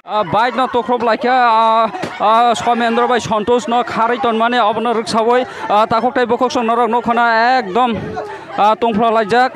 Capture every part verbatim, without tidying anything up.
Ah, bike no tokhrob laikha, ah, ah, Somendro bai Santosh no kharwi tonmani obono rwksawi, ah, takhuk tei bukhuk song norok nukho na ekdom, ah, tongphla laijak.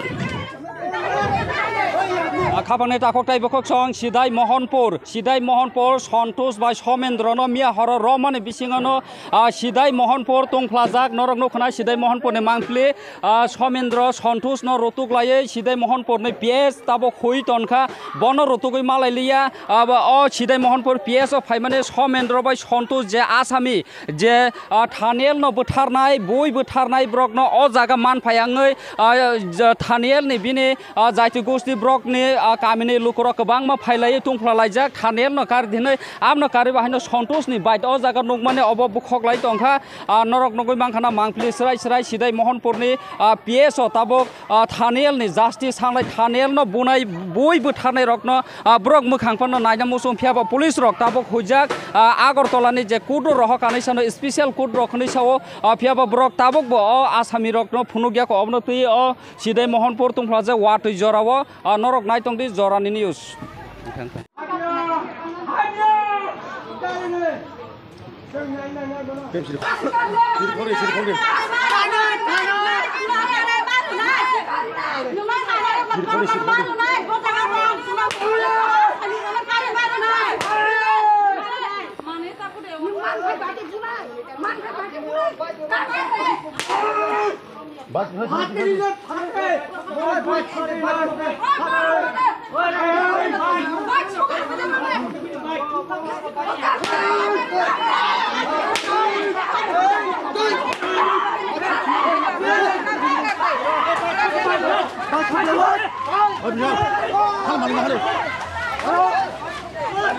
Ah, khapangni takhuk tei bukhuk song Sidai Mohanpur, Sidai Mohanpur Santosh bai Somendro no miya horo romani bisingo no, ah, Sidai Mohanpur tongphlajak norok nukho na Sidai Mohanpur ni mangpili. Ah, Somendro Santosh no rutuk laiwi Sidai Mohanpur ni P S tabok hui tonkha, bono rutugwi malai liya. Ah, ba, o Sidai Mohanpur P S o phaimani Somendro bai Santosh je asami, je, ah, Thaniel no bwtharnai, bui bwtharnai borok no o jaga man phai wngwi, ah, je Thaniel ni bini, ah, jaiti gosti borok ni, ah, kami ni lukurok kwbangma phai lai tongphla laijak. Thaniel no kar dinwi, amno karwi bahai no Santosh ni bike o jaga nukmani obo bukhok lai tongkha. Ah, norok nugwi mankha na mangpili srai srai Sidai Mohanpur ni, ah, P S o tabok, ah, Thaniel ni justice sanglai Thaniel no bunai bui bwtharnai rok no, ah, borok mwkhang phano naina muchung phiya ba police rok tabok huijak, ah, Agartala ni je court rohor kanwi sano special court rok hinwi sao, ah, phiya ba borok tabok bo o asami rok no phunuk ya kho obono twi o Sidai Mohanpur tongphlajak watwi jora o, ah, norok nai tong di jora ni news.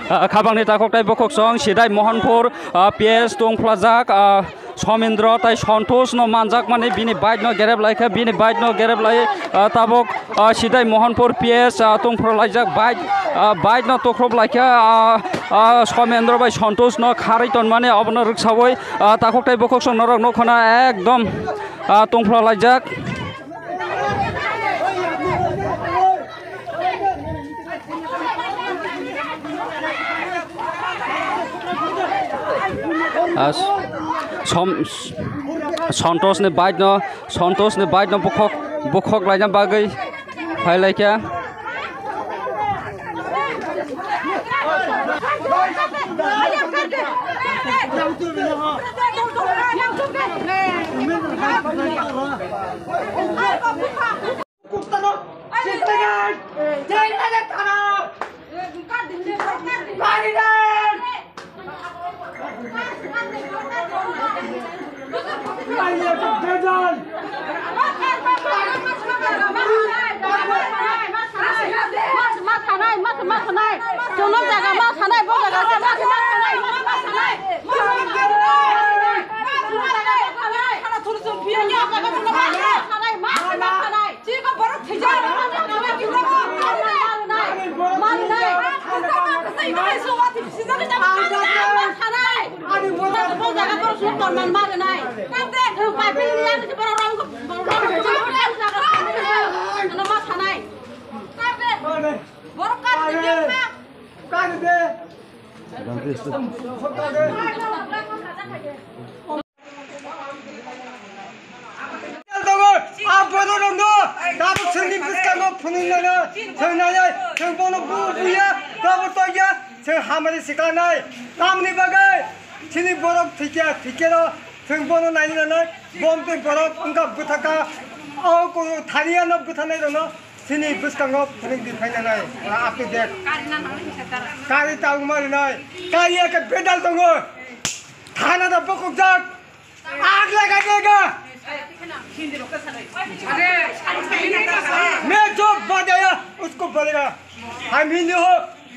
Ah, khabangni takhuk tei bukhuk song Sidai Mohanpur, ah, P S tongphlajak, ah, Somendro tai Santosh no manjakmani bini bike no gerep laikha, bini bike no gerep lai, ah, tabok, ah, Sidai Mohanpur P S, ah, tongphro laijak bike, ah, bike no tokhrob laikha, ah, ah, Somendro bai Santosh no kharwi tonmani obono rwksawi, ah, takhuk tei bukhuk song norok nukho na ekdom, ah, tongphro laijak. Ah, Som-, Santosh ni bike no, Santosh ni bike no bukhok, bukhok laina bagwi phai laikha. Kutano, sittengan, jailare tara, gari dan. Ma thanai, ma, ma thanai. Jono jaga ma thanai, bo jaga se ma thanai, ma thanai. Chiko borok thwijak. Malnai. Malnai. Malnai. Malnai. Borok kar de. Kar de. Tongo, a borok rok no, tabuk chwngni bwskango phunuknai, chwng nainai, chwng bono bu buya, tabuk tongya, chwng hamari swklanai. Tamni bagwi chini borok thwikya, thwikyano chwng bono nainai nanai, bom twi borok wngkha bwthakha, o thaniya no bwthanai rokno chini bwskango phunuk di phainanai, ora up to date. Kari tangma rinai, kari eke bedal tongo, thana da bokokjak. आग लगा देगा। मैं जो बताया उसको बोलेगा। हम हिंदू हो,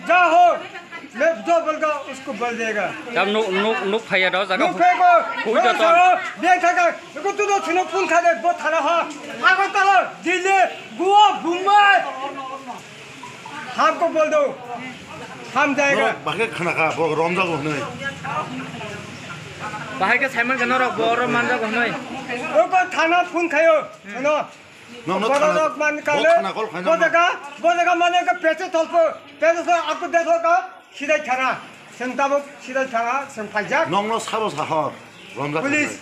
जा हो, मैं जो बोलगा उसको बोल देगा। Tam nuk nuk nuk phaiya do jaga. Nuk phaiya ko, hui da ton. Dia kata, ko tu do sino pun khade bo thana ha. Agartala, Delhi, Goa, Mumbai. Hamko bol do. Ham jayega. Bo bakhe khana kha, bo romjago hwnwi. Bahai khe Simon khe norok bo oro manjak hwnwi. Oko thana phone khayo. Ano. Nokno thana, borok man bo kale. Thana call khaina bo no. Jaga, bo jaga mane ka peche tolpo. Peche so aku deso ka sidai thana. Sen tabuk sidai thana, sen phaijak. Nokno sabo sahor. Romjak police.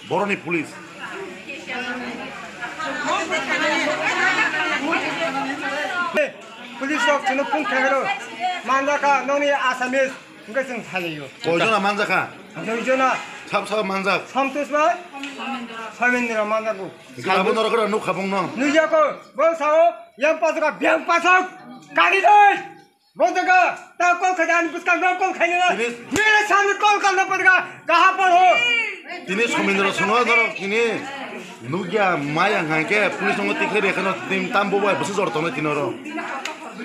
Boroni police. Police rok chwngno phone khairo. Manjaka nokni Assamese. Hingke chwng phailaiyo. Koijona manjakha? Duijona. Sab sab manjak. Santosh bai? Samindra manjago. Hingke abo norok ora nukha bongno? Nuijako. Bo sao, yang pasok, biyang pasok. Kari doi. Bo jaga. Ta call khaida ani bwskang no call khaina. Tini mere samne call karna padga. Kaha par ho? Tini Samindra sono norok tini nukya maya hingke police nongo tikhe rekheno tini tam bo bai bwswk jor tongnai tini oro.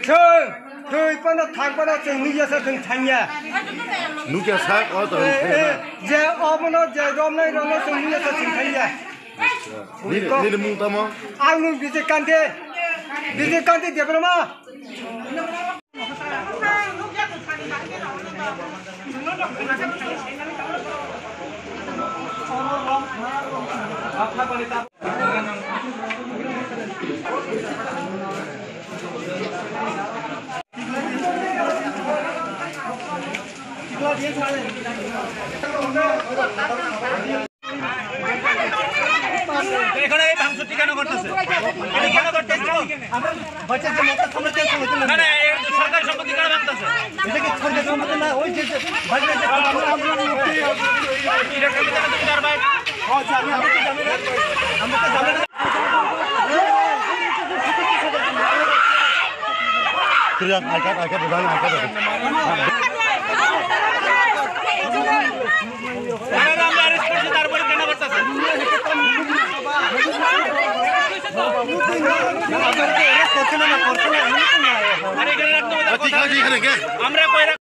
Chwng, thwi phano thang phano chwng nukya sa chwng thangya. Nukya sak, o to thangya. Eh, eh, je omono je romnai romno chwng nukya sa chwng thangya. Nini, nini mung tamo? Ang nung Bijay Kanti. Bijay Kanti Debbarma. এখানে এই ভাঙচুর ঠিকানা করতেছে। এটা কেন করতেছে? আমরা বাচ্চার যে মতটা সামনে তেল সামনে না, না, এই সরকারি সম্পত্তি কেন ভাঙতেছে? এটা কি সরকারি সম্পত্তি না? ওই যে, যে বাড়ির যে আমরা, আমরা লোকটি এটা কেন তুমি তার ভাই? হ্যাঁ, জানি, আমরা তো জানি না। আমরা তো জানি না। Kriya, angkat, angkat, beban, angkat. আরে, আমরা arrest করছি, তারপরে কেন করতেছে? আরে, এখানে রাখতে হবে। ঠিক আছে, এখানে কে? আমরা কই রাখ-